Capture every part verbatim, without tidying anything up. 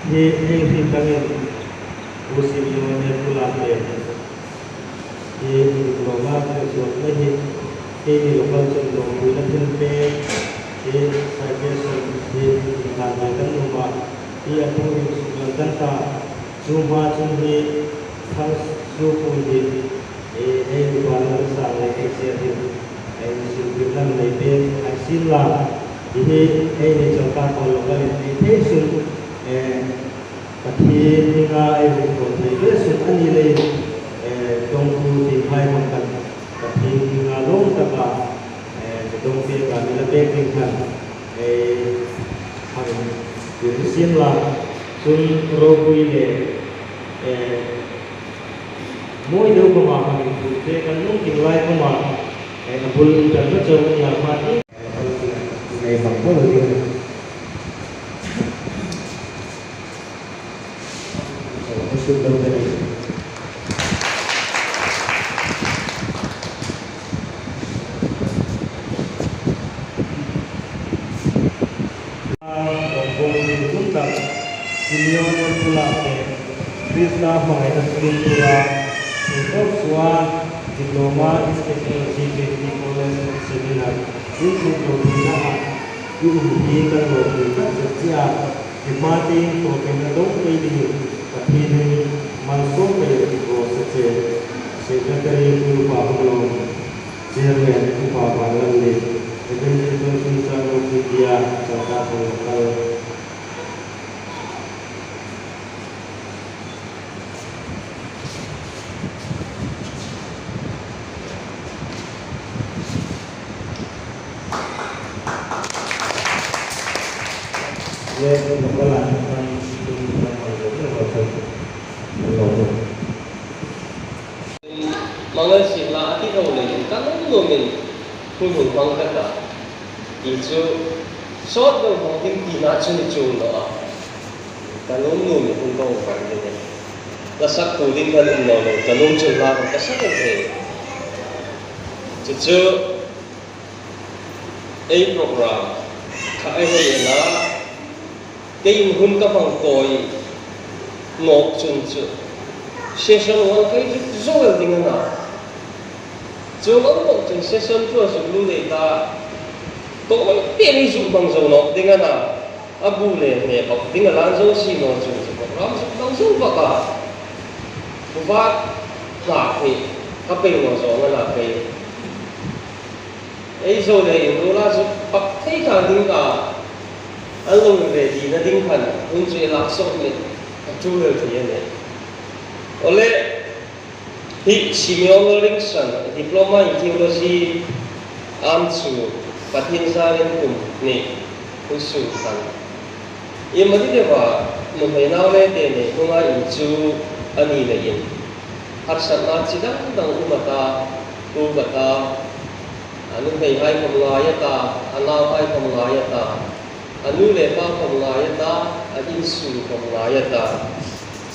Hi, hi, hi, tangin, Pu Simeon Nepula te, hi, diploma graduate na hi, hi, hi, local chun lawmpuina thil pek, hi, citation, hi, inhlan ve kan nuom a, hi, a thu insuklal kan ta, chu hma chun hi, thang su pui hi, hi, hi, diploma kan sang le, hi, sia hi, hi, insuklal kan nei pek, a sin la, hi, hi, hi, hi, chawlhai local in, hi, hi, sun, hi, Pathien hminga ei hung thaw thei ve sun a ni leiin, eh, dawngtu ti hai hmang kan Pathien hminga lawm taka, eh, dawng pek a mi la pek ding khan, eh, hang tir sien la, chun ropui le, eh, mawi deu khawma hang tir te kan lungkim lai khawma, eh, a bul kan hre chau ni a hma ti, eh, nei bang bol ding. Simeon Nepula te, Krista hmangaina tlung tura, Singkawr Suan, Diploma in Special Education College Seminar, in Singkawr Suan, in Singkawr Suan, Hi hma tieng tawpin a dawng pei dingin Pathienin malsawm pei a tih raw se che. Secretary Pu Pahawmlawm, Chairman Pu Pahawmlawm le Evangelical Christian of India, Chawlhai Local. Mangal sila a ti tho leiin ka lawm lawmin hun hung hmang ka ta. Ti chu sawt lo hmang ding tina chu ni chuong naw a. Ka lawm lawmin hun ka hung hmang ding a. Ka sak tu ding kan um naw lo, ka lawm chu hla ka sak thei. Chu chu ei program kha ei hei ena, keiin hun ka hmang tawi nawk chun chu session one kha ei zuk zo el ding a na. Chuong ang bawk chun session two a zuk lut ei ta, tawi te ei zuk hmang zo nawk ding a na. A bu le hme bawk ding a lan zo si naw chun chu program zuk hmang zo bawk a. Kuva hla hi ka pei naw zawng a na kei. Ei zo le inrula chu pak thei kha ding a, a lawm ve tina ding khan hun chu ei lak sawt met a ṭul el thei a nih. Awle, hi Simeon Ringsan, Diploma in Theology, an chu Pathien zarin kum hni hun sun khan. Iemani deuva nuhmei nau le te nei hmunga inchuk a ni leiin harsatna chi dang dang um a ta, um a ta, a nuhmeihai khawm ngai a ta, a nauhai khawm ngai a ta, a nu le pa khawm ngai a ta, a insung khawm ngai a ta.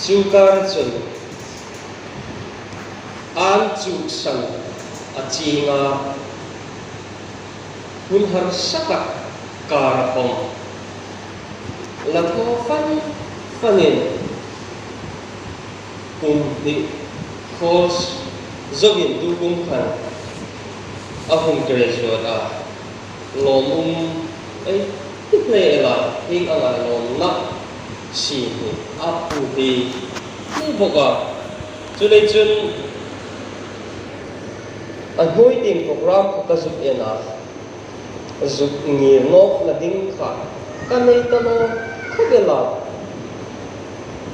Chu kar chun an chuksan a ching a, hun harsa tak kara khawm la thaw fan fanin kum hni course zovin tu kum khan a hung graduate a. Lawmum ei ti hle el a, hieng anga lawmna si hi a pu hi ni bawk a. Chuleiin chun a hnuoi tieng program kha ka zuk en a, zuk ngir nawkna ding kha ka nei ta naw khawp el a.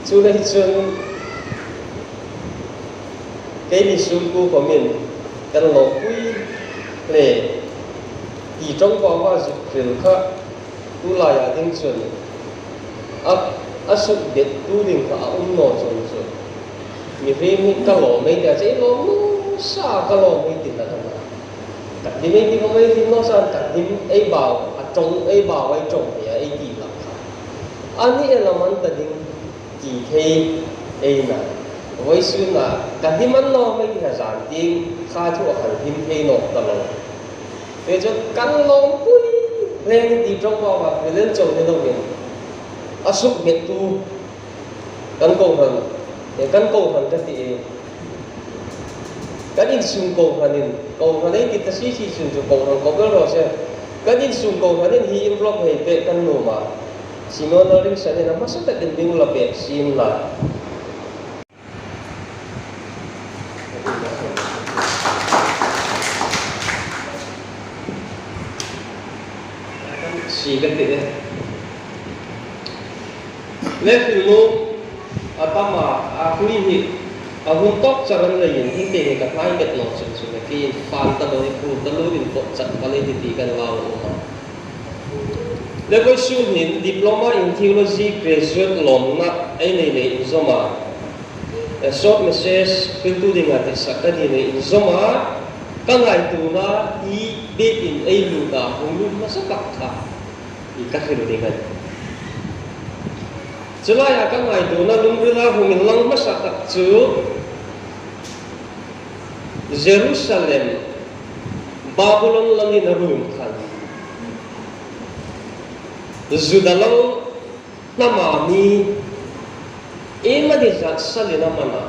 Chuleiin chun keini sungkuo khawmin kan lawmpui hle ti ṭawngbauva zuk hril kha tu laia ding chun a, a sukdettu ding kha a um naw chun chu mihriem hi ka lawm ei ti a, chu ei lawm naw sa, ka lawm ei ti hlak a na. Ka dim ei ti khawm ei dim naw sa, ka dim ei bau, a ṭawng ei bau, ei ṭawng ei a, ei ti hlak kha. A ni el am an ta ding ti thei ei na. Vawisuna ka dim a ni naw mei ti kha zan tieng kha chu a hang dim thei nawk ta lo. Chuleiin chu kan lawmpui hle ti ṭawngbauva hril el chau ni loin a sukdettu Kan kohran, e, kan kohran ka ti e. Kan insung kohranin, kohran ei ti ta si si chun chu kohran ko bel ro se. Kan insung kohranin hi envelope hei pek kan nuom a. Simeon Lalringsan-in a hmasa takin ding la pek sien la. Si ka ti e. Le hril nuom a tam a, a hui hi, a hun tawk char an leiin, hin te hi ka hnai met naw chun chun a ki in fan ta lo, i phur ta lo, in pawt chat ka lei ti ti kan lau a um a. Le vawisun hin Diploma in Theology graduate lawmna ei nei le inzawma, a short message hriltu dinga ti sak ka ni le inzawma, ka ngaituona hi biekin ei lut a, hung lut hmasa tak kha hi ka hril ding a nih. Chu laia ka ngaituona lungrila hung inlang hmasa tak chu Jerusalem, Babulon langin a rum khan Juda lang hnama mi iemani zat salin a man a,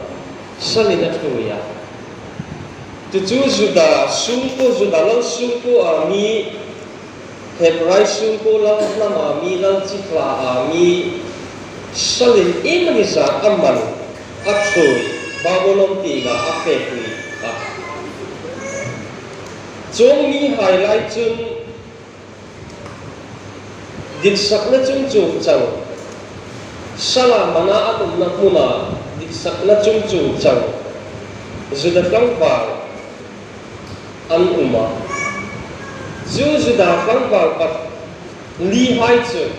salin a ṭhuoi a. Chu chu Juda sungkuo, Juda lang sungkuoa mi, Hebrai sungkuo lang hnama mi, lang chi tlaa mi, salin iemani zat a man, a ṭhuoi, Babulon tienga a fepui a. Chuong mihai lai chun ditsakna chungchuong chang, sala mana an umna hmuna ditsakna chungchuong chang, Juda tlangval an um a. Chu Juda tlangval pali hai chu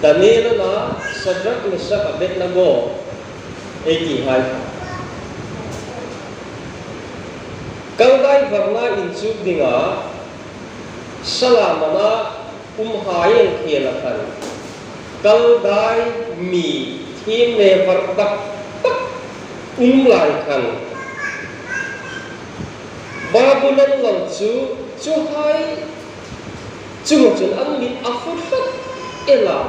Daniel a na, Sadrak, Mesak, Abednego ei ti hai. Kaldai varna inchuk dinga sala mana um hai el khela khan, Kaldai mi thiem le var tak tak um lai khan, Babulon lang chu, chu hai chunga chun an mit a fut fut el a.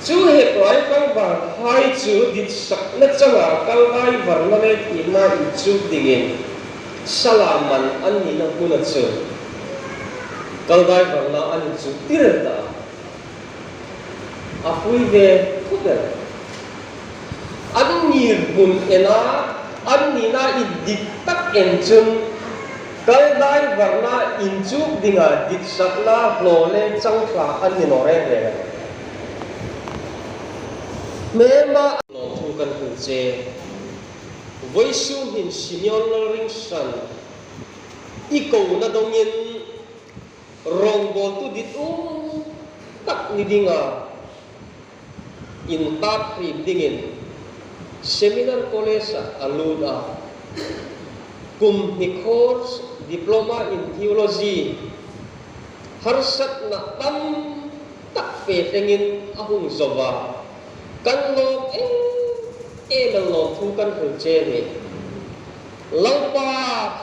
Chu Hebrai tlangval hai chu ditsakna changa Kaldai varna le thiemna inchuk dingin sala man an nina hmuna chu Kaldai varna an inchuk tir el ta a. A pui ve khawp el. An ngirhmun en a, an nina indik tak en chun Kaldai varna inchuk dinga ditsakna hlaw le chang thla an ni naw reng reng a nih. Hmema lawmthu kan hril che. Vawisun hin Simeon Lalringsan i kona dongin rawngbawltu ditum tak ni dinga intak hrim dingin Seminar College-a a lut a. Kum hni course, Diploma in Theology, harsatna tam tak fe tlengin a hung zo a. Kan lawm em em el, lawmthu kan hril che a nih. Lalpa,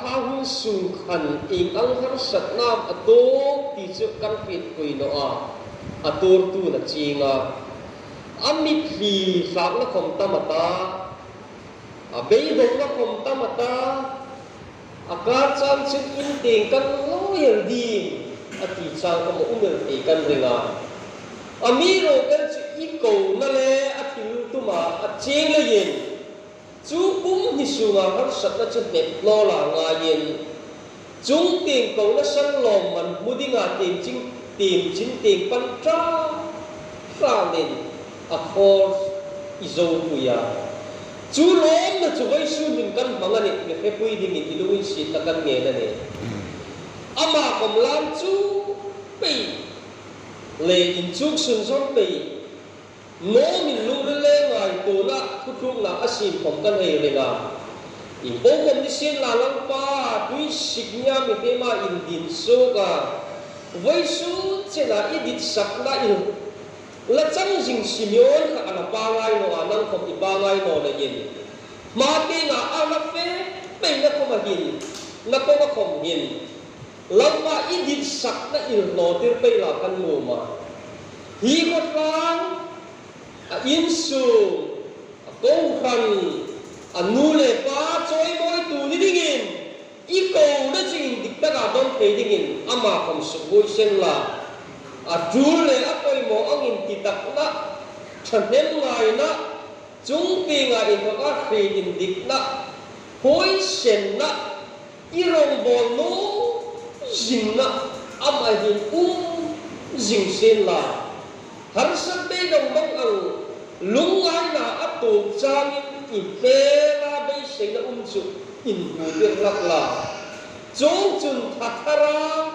kha hun sung khan ieng ang harsatna am a tuok ti chu kan hrietpui naw a, a tuortu'n a chieng a. A mitthli hlakna khawm tam a ta, a beidongna khawm tam a ta, a kar chang chun in tieng kan lawi el ding a ti chang khawm a um el ti kan ring a. Amiruokchu chu i kona le a thil tuma a chieng leiin chu kum hni sunga harsatna chu hnep hlaw la ngaiin, chuong tieng kona san lawmman hmu dinga tieng ching, tieng chin tieng pan ṭha ṭhain a course i zo pui a. Chu lawmna chu vawisun hin kan hmang a nih, mi hrepui dingin i lunginsietna kan ngen a nih. Ama khawm lam chu pei le inchuk sunzawm pei, nawmin lungril le ngaituona thutlukna a siem khawm kan hei ring a. Ieng po khawm ni sien la, Lalpa, tuisik nia mihriem a indin suok a, vawisun chena i ditsakna i la chang zing Simeon kha a la pangai naw a, nang khawm i pangai naw leiin, hma tienga a la fe peina khawma hin, na kona khawm hin, Lalpa, i ditsakna i hlawtir pei la kan nuom a. Hi khawtlang A insung, a kohran, a nu le pa chawimawitu ni dingin, i kona chu indik taka dawn thei dingin ama khom suk huoisen la. A tul le a poimaw angin titakna, thahnem ngaina, chung tienga inthawka hriet indikna, huoisenna, i rawngbawl nuom zingna ama hin um zing sien la. Harsat beidawng dawng ang, lungngaina a tuok changin i hmela beiseina um chu inhmutir hlak la. Chuongchun thathara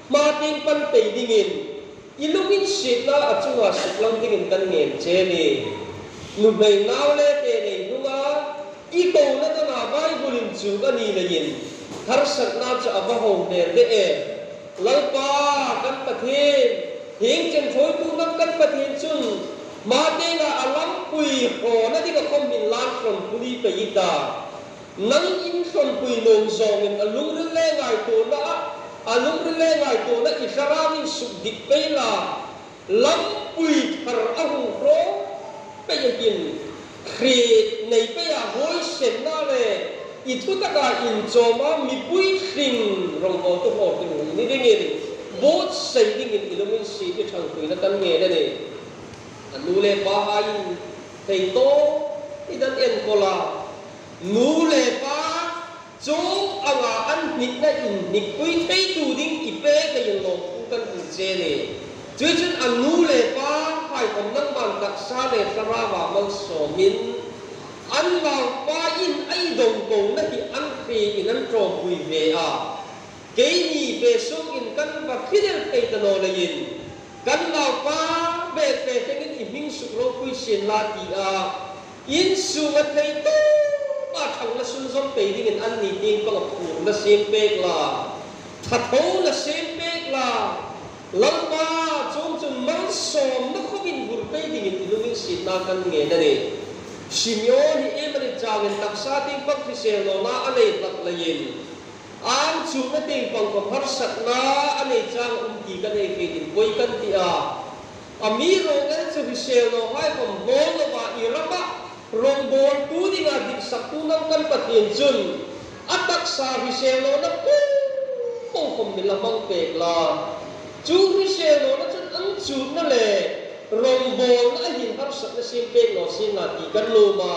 hma tieng pan pei dingin, i lunginsietna a chunga suklang dingin kan ngen che a nih. Nuhmei nau le te nei hnunga, i kona danga Bible inchuk a ni leiin, harsatna chu a va hawng hmel de e. Lalpa kan Pathien, hieng chen thawitu nang kan Pathien chun, hma tienga a lampui hrawna dinga khom hin lan hrawn pui pei i ta. Nangin ṭhawnpui nuom zawngin a lungril le ngaituona, a lungril le ngaituona i thlarauin sukdik pei la, lampui thar a hung hraw pei a hin, hriet nei pei a, huoisenna le i thutaka inchawma mipui hring rawngbawltu hawkin hung ni dingin, buotsai dingin i lunginsiet i ṭhangpuina kan ngen a nih. A nu le pahaiin thei tawp i dan enkawl a, nu le pa chung anga an hnikna inhnikpui theitu ding i pek leiin lawmthu kan hril che a nih. Chuongchun a nu le pahai khom nangman taksa le thlaraua malsawmin, an naupain ei dawng kona hi an hriin an ṭawmpui ve a. Keini fe sungin kan va hriet el thei ta naw leiin, kan naupa bek fe hlengin i hming suk ropui sien la ti a, insunga thei tawpa ṭhangna sunzawm pei dingin anni tieng panga phurna siem pek la, thathona siem pek la, Lalpa, chuongchun malsawmna khawmin vur pei dingin i lunginsietna kan ngen a nih. Simeon hi iem a ni changin taksa tieng pang hrisel nawna a nei hlak leiin, an chukna tieng pang khom harsatna a nei chang um ti kan hei hriet inpui kan ti a. Amiruokchu hrisel nawhai khom bawl lova i rama rawngbawltu dinga diksaktu nang kan Pathien chun a taksa hrisel nawna po po khom mi la hmang pek la. Chu hrisel nawna chun an chukna le rawngbawlna a hin harsatna siem pek naw sien la ti kan lawm a.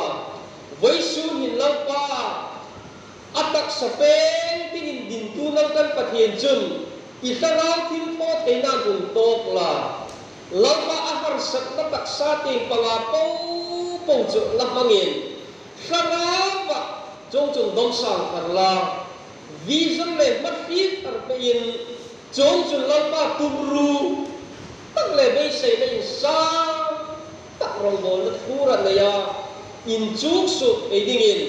Vawisun hin Lalpa, a taksa peng dingin dintu nang kan Pathien chun i thlarau thilthawtheina hung tawk la. Lalpa, a harsatna taksa tieng panga po po chu la hmangin, thlarauva chuongchun dawngsang thar la, vision le hmathli thar peiin, chuongchun Lalpa, tumru tak le beiseina insang tak rawngbawlna thura neia inchuk suok thei dingin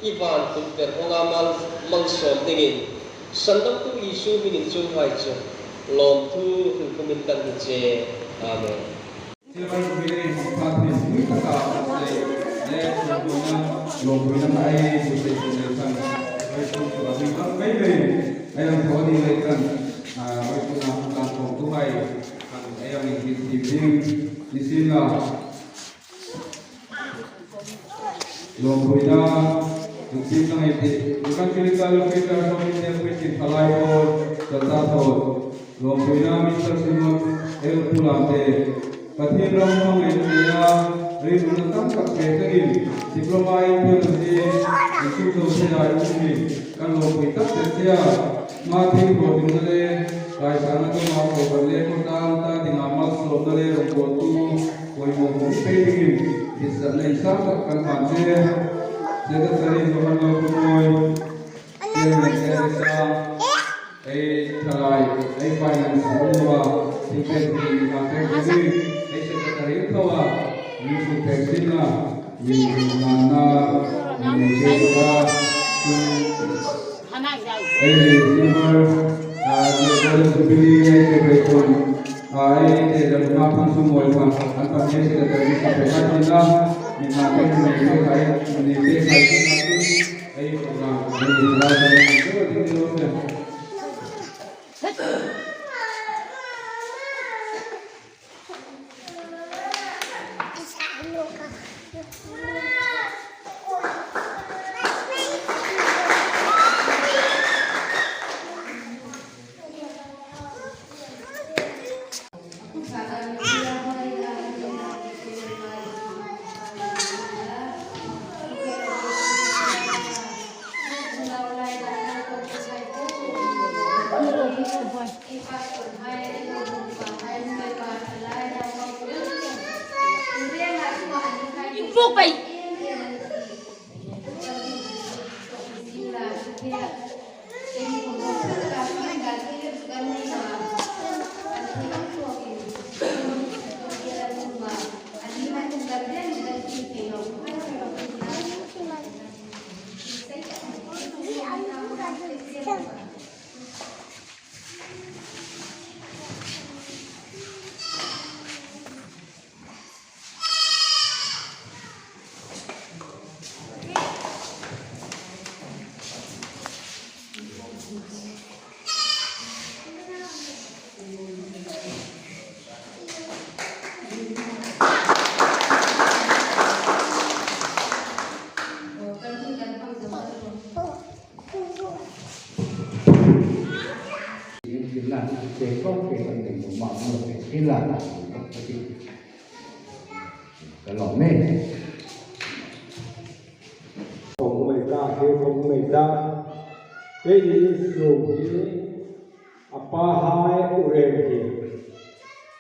i vantungtir hawng a mal, malsawm dingin, Sandamtu Isu hmingin chuonghai chu lawmthu hril pumin kan hril che. Amen. Lawmpuina, lungsim dang ei tih, Evangelical Lutheran Community Christian Thalai Pawl, Salta Pawl. Lawmpuina, Mister Simon L. Pulamte. Pathien ram hmang ei nia, rinumna tam tak pe takin, Diploma in Theology, Isu Zosia in um hi, kan lawmpui tak tak sia. Hma thil thaw dingna le, kaisakna tuma kohran le kohran ta dinga malsawmna le rawngbawltu poimaw hmu pei dingin, ditsakna insang tak kan hmang che. Secretary Johan Lalkhawmawi, Chairman Teresa, ei thalai, ei finance hmang loa, thingpek ding, thingpek ding, ei secretary thawa, mi su pek ding la, mi na na, mi na na, ei silver, a, silver jubilee, ei celebration, a, ei te lam ma phang sum moi phang, an phang ei secretary sa pek a ding la, mi na pek, mi pek ai, mi pek ai, ei program, ei program, ei program. Ka lawm e. Khom mei ta, he khom mei ta. He ni sum hi a pa hai u rem hi.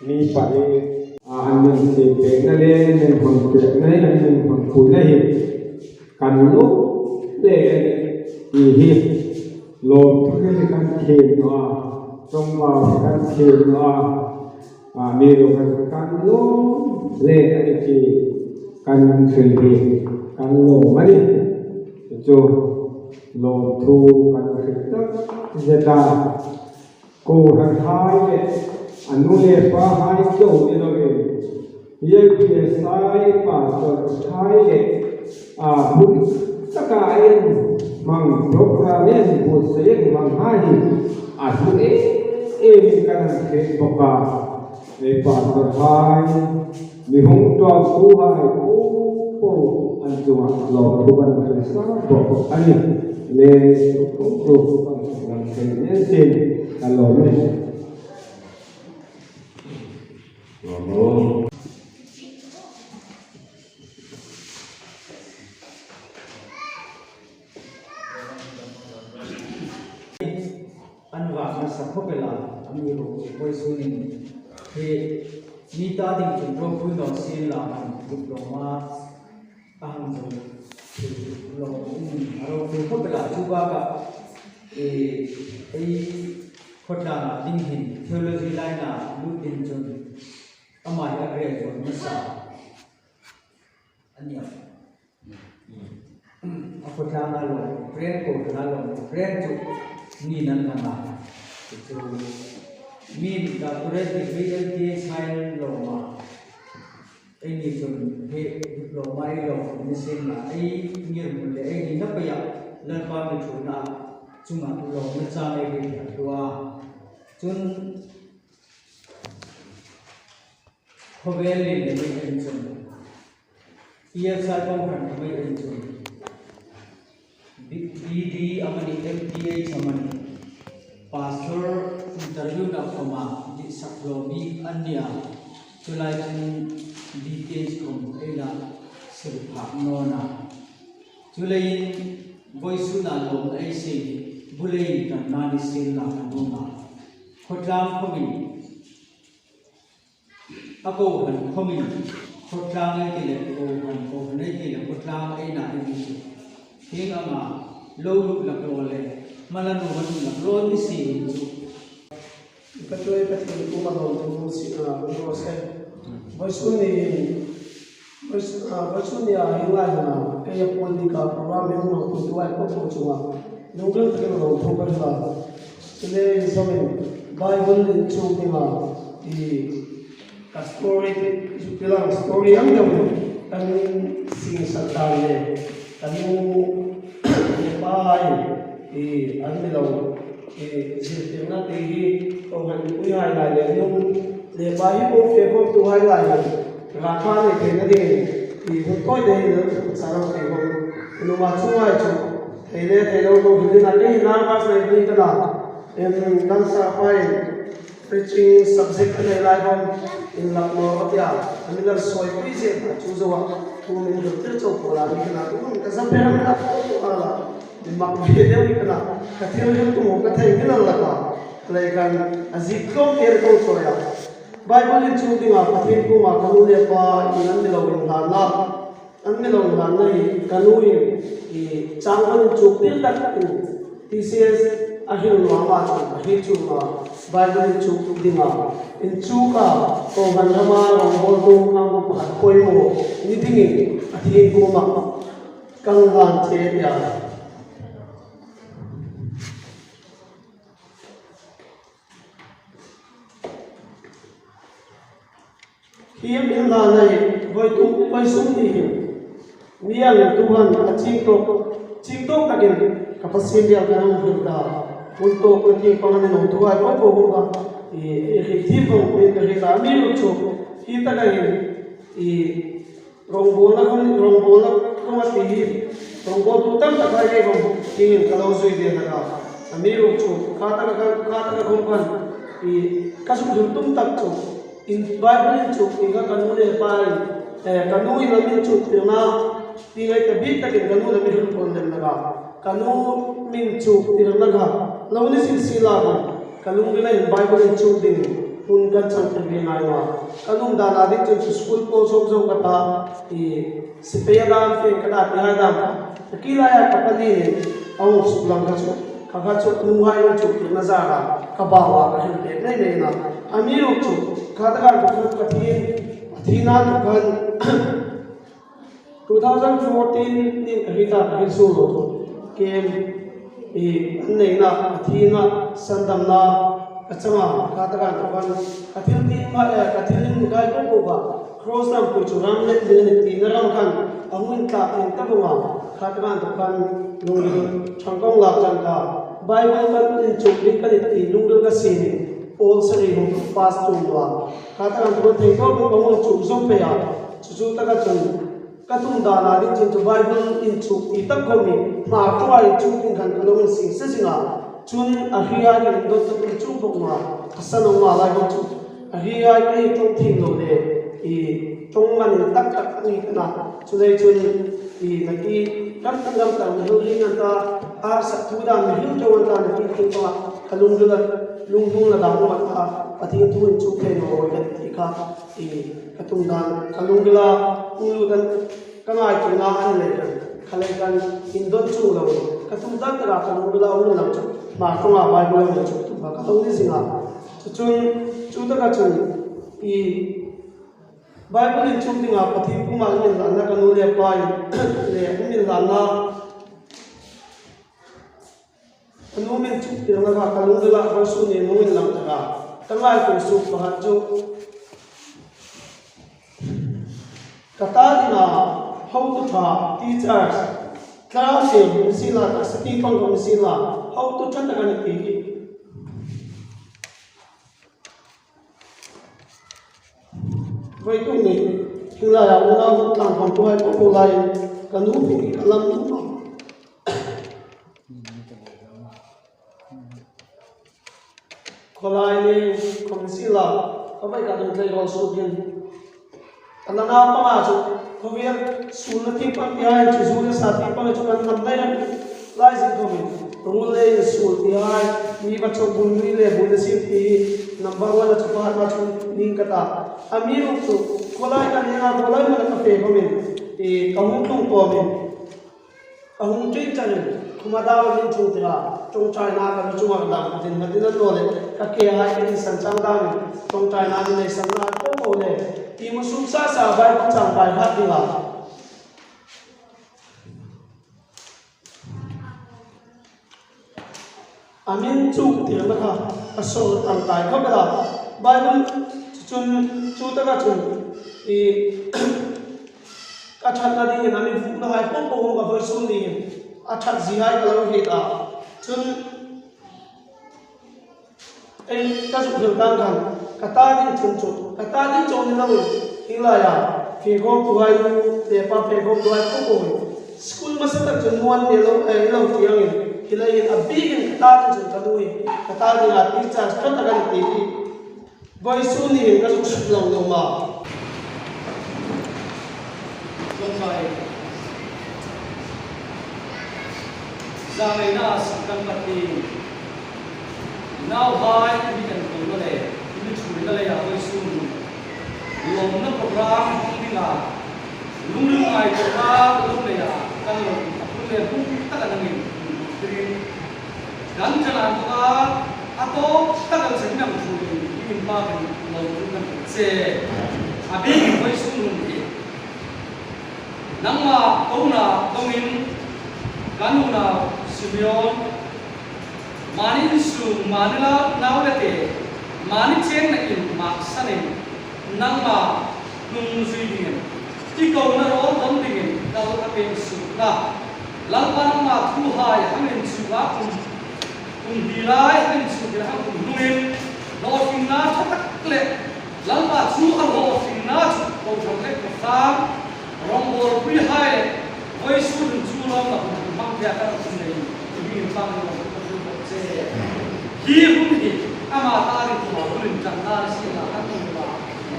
Mi pahni a an min siem pekna le, min hon pekna, an min hon puina hi. Kan lo le i hi. Lawmthu hi kan thiem naw a. Ṭawngbau hi kan thiem naw a. A, mi lo kan, kan lawm le a ni ti kan hril hi kan lawm a nih. Chu lawmthu kan hril tak zet a. Kohranhai le a nu le pahai chau ni lovin, L P S I pastor hai le a hun taka en hmang program en buotsai en hmang hai hi a hlu em em kan hriet bawk a. Ei pastor hai, mi hung ṭawmtuhai po po an chunga lawmthu kan hril sa bawk a nih. Le, hung ṭawmtu kan hril nen sin ka lawm a nih. An va nasa khawp el a, amiruokchu vawisun hin hi mi ta ding chun ropui naw sien la, diploma a hang zo lo, a ropui khawp el a, chu bakah, e, ei khawtlanga ding hin theology line-a lut ding chun ama hi a graduate nasa a nih a. A khawtlanga lo, Reng kohran a lo, Reng chu ni nan lang a. Chu min doctorate degree L T A sign lo ma. Eini chun hi diploma ei lo ni sien la, ei ngirhmun le ei nina peia Lalpa mi ṭhuoina chunga lawmna chang ei hriet a. Chun khawvel lien le mei en chun, E F C kawng hran mei en chun, B D amanih, M T H amanih, pastor interview-na khawma dihsak hlaw mi an ni a, chu lai chun D T H khawm ei la sir phak naw a. Chuleiin vawisuna lawmna ei siem hi, bu le inṭanna ni sien la ka nuom a. Khawtlang khawmin a kohran khawmin, khawtlang ei ti le, kohran, kohran ei ti le, khawtlang ei na ei ti chu, hieng anga lo lut laklaw le, hmala nuom a lut laklaw ni si hin chu. Ka tuoi ka thin kum a lawm tu si, a, kum raw se. Vawisun ni, vawisun, a, vawisun ni a, hieng lai huna, kei a puon dika program hi hung hmang tu ai po po chunga lungril takin lawmthu ka hril a. Chule, zomin, Bible inchuk dinga, i, ka story, chu tilang story ang deuh kan singsak dan le, kan nu le pa hai, i, an mi lo, i, zirtirna ti hi, kohranpuihai lai le nu le pa hi po fe khawmtuhai lai le, râpha nei theina dingin, I hun toi de na tu sa ro ke ho. Nu ma chu ngai chu. Thei le thei lo ko hin na ke na ma sai ni ka na. Em kan sa pai. Preaching subject ka nei lai hon in lak lo ka tia. Ami lal soi pui je ka chu zo a. Tu min dur tir chau ko la ni ka na tu ka zam pe ram na ko ko la. Min mak ve deu ni ka na. Ka thil hril tu mo ka thei min la ka. Lai kan a zik tlawm te ko so ya. Bible inchuk dinga Pathien kuoma ka nu le pa in an mi lo inhlanna. An mi lo inhlanna hi ka nu in i chang hon inchuk tir tak in T C S a hril nuom a chun a hril chunga Bible inchuk dinga inchuk a ko han rama rongbawltu ang ko pakhat poimaw ni dingin Pathien kuoma kan hlan che tia. Hi em in la nei, voi tu, voi sum ni hi. Mi ang tu han a ching tok, ching tok takin ka Pathien bial ka hung hril ta. Hun tok ko ti pang ni no tu ai ko ko hung ka. I, i hi ti pang ko ka hril ta. Mi ru chu, hi ta ka hi. I, rongbawlna khom, rongbawlna khom a ti hi. Rongbawltu tam tak lai ke khom, ti ka lo zui de na ka. A mi ru chu, kha ta ka, kha ta ka khom kan. I, ka suk hril tum tak chu. In Bible inchuk, in ka, ka nu le pa in, eh, ka nu in a mi inchuk tirna, ti ngai ka bik takin ka nu le mi hril kon lem na ka. Ka nu mi inchuk tirna ka, lo ni sin si la ka, ka lungrila in Bible inchuk ding, hun kan chang tir ve ngai ma. Ka nu dan a ding chun chu school ko sawm sawm ka ta, i, Sipai a dam fe ka ta ti hai dam ka. Ka ki lai a ka pani a hung suk lang ka chu. Ka kha chu nu hai hung chuk na za ka. Ka ba wa ka hin pe nei nei na. A mi ru chu. Kha ta ka ka ka thi. A thi na tu kan. Two thousand fourteen ni ka hi ta ka hi su lo. Kem. I, an nei na, a thi na, sandam na, a changa, kha ta kan ta kan, ka thil ti ma, eh, ka thil ni kai ko ko ba, cross lam ko chu ram le ni ni ti na ram kan, a hmun ta tin ta ba wa, kha ta kan ta kan, lung lung, chang kong la chang ta, Bible kan inchuk ni kan ti lung lung ka si ni, Paul sa ri hung pass tu wa, kha ta kan ta kan thei ko ko ba hmun chu zom pe ya, chu chu ta ka chun, Ka tum dan a ding chun chu Bible inchuk ti tak khom ni, hma ṭhuoi inchuk ding khan ka lo insing se zing a. Chun a hriet a ka indon tak inchuk bok ma, a san awm a lai bok chu. A hriet a ka i ṭawng thim lo le, i ṭawng man in tak tak a ni ka na. Chu lei chun, i na ki, kan kan lam tak mi lo ring an ta, a sa thu dan mi lo ṭawng an ta na ki thil pa, ka lung dula, lung dula dan ma ta, Pathien thu inchuk thei lo le ti kha. I, ka tum dan, ka lungrila, ulu dan, ka ngaituona a ni lei kan, kha lei kan, indon chu lo, ka tum dan taka ka lungrila, ulu lam chu, hma ṭawnga Bible lam chu, tum ka lo ni zing a. Chu chun, chu taka chun, i, Bible inchuk dinga Pathien kuoma inhlanna ka nu le pa in, le inhlanna, Ka nu mi inchuk tirna kha ka lungrila vawisun ni nungin lang taka ka ngaituo suok pakhat chu ka ta dinga hotu ṭha, teachers, class-a mi sien la, ka sati pang ka mi sien la, hotu ṭha tak a ni ti hi. Vawituk ni, thing laia unau tlang khawmtuhai po po laiin ka nu hmu ka lam tum a. Khawlai ni khawm sien la, ka vai ka dun tlai rawl suokin. Ka nana panga chu, khawvel suolna ti pang ti hai chu, zu le sa ti pang chu kan nam nai ram lai zing khawmin. Ruol le suol ti hai, mi va chawk bul nui le bul le siem ti, number one a chu pa ma chu ning ka ta. Amiruokchu, khawlai ka nia, khawlai ma ka fe khawmin, e, ka hung tlung khawmin. Ka hung ṭin chanin, khuma dau min chung tira, ṭawngṭaina ka mi chunga dam, ka din, ka din an naw le, ka ke hai ka insan chang dam, ṭawngṭaina min nei san na, ko ko le, ti mu sum sa sa bai, ka chang bai hat dila. A mi inchuk tirna kha, a sawl an tai khawp el a. Bible chun, chu taka chun, i, ka ṭhatna dingin a mi vukna hai po po ka vawisun ni a ṭhat zie hai ka lo hriet a. Chun, ei, ka zuk hril dan khan, ka ta ding chun chu, ka ta ding chun ni lo, hi laia, Fe gawp tu hai nu, te pa fe gawp tu hai ko ko. School masa tak chun muan ni lo, eh, lo ti ang in. Hi lai hin a bik in ka ta chun ka nu hi. Ka ta ni a teacher ka ta kan ti hi. Vawisun ni hin ka zuk suk lo lo ma. Tlawmhai. Zangaina sak kan pati. Nauhai, mi kan kawlna le, mi ṭhuoina leia vawisun lawmna program hmang dinga lungril ngaituona lo neia kan lo a phun le hung taka nangin tirin kan ṭan ang taka a tawp taka chen nang ṭhuoiin i inpakin lo tum kan che. A bik vawisun hun hi nangma kona dongin kan unau Simeon, mani insung, mani la nau le te, mani chengna in maksanin, nangma hnung zui dingin, i kona rawl dawng dingin kal a pêng suok la. Lalpa, nangma thuhai hang inchuk a kum, kum hi lai hang inchuk a hang kum hnungin, hlawtlingna ṭha tak le Lalpa, chu a hlawtlingna chu kohran le kohran, rawngbawlpuihai le vawisun hun chu lawmna hun hmang thei a kan um nei, i hming inpakna lawm kan hril bawk che. Hi hun hi ama ta ding kuoma hun inṭanna ni sienla kan um a.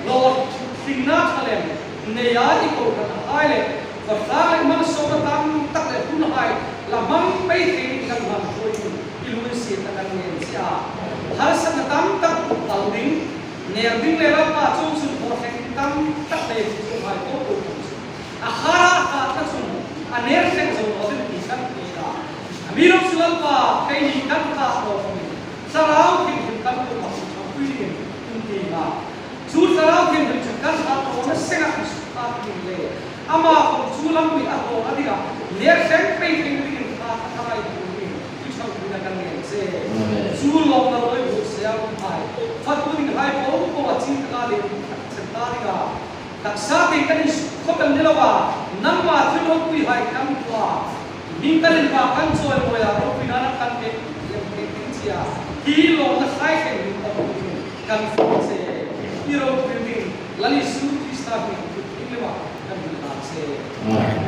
Hlawtlingna ṭha lem neia i kohranhai le, Vawisun le malsawmna tam tak le hunhai la hmang pei thei dingin kan hmang ṭhuoi i lunginsietna kan ngên che a. Harsatna tam tak kal ding, ner ding le Lalpa chung chun haw thleng tam tak le chu hai ko ko kan chu. A hara kha ta chun a ner thleng zo lo ding ti kan ti ta. A mi lo chu Lalpa keini kan kha ko ni. Thlarau Thienghlim kan ko ma chu pui ding tum ti ma. Chu Thlarau Thienghlim chu kan hla tawna senga kan suk ta ding le, ama khom chu lam mi a tawna dinga ner thleng pei thei dingin kha ka thang ai tu ding i chang dingin kan ngên che. Amen. Chu lawmna lawi bu se a um hai. Fatu dinghai po po a ching taka le chen ta dinga. Taksa te kan insuk khawp el ni lo a, nangma thil ropuihai kan hmu a. Hming kan inpak kan chawimawi a, ropuina nang kan pek lem pek ding che a. Hi lawmna hai thleng ding kan hmu ding kan fak che. I ropui ding Lal Isu Krista hming thut ding lema kan hmu ta che. Amen.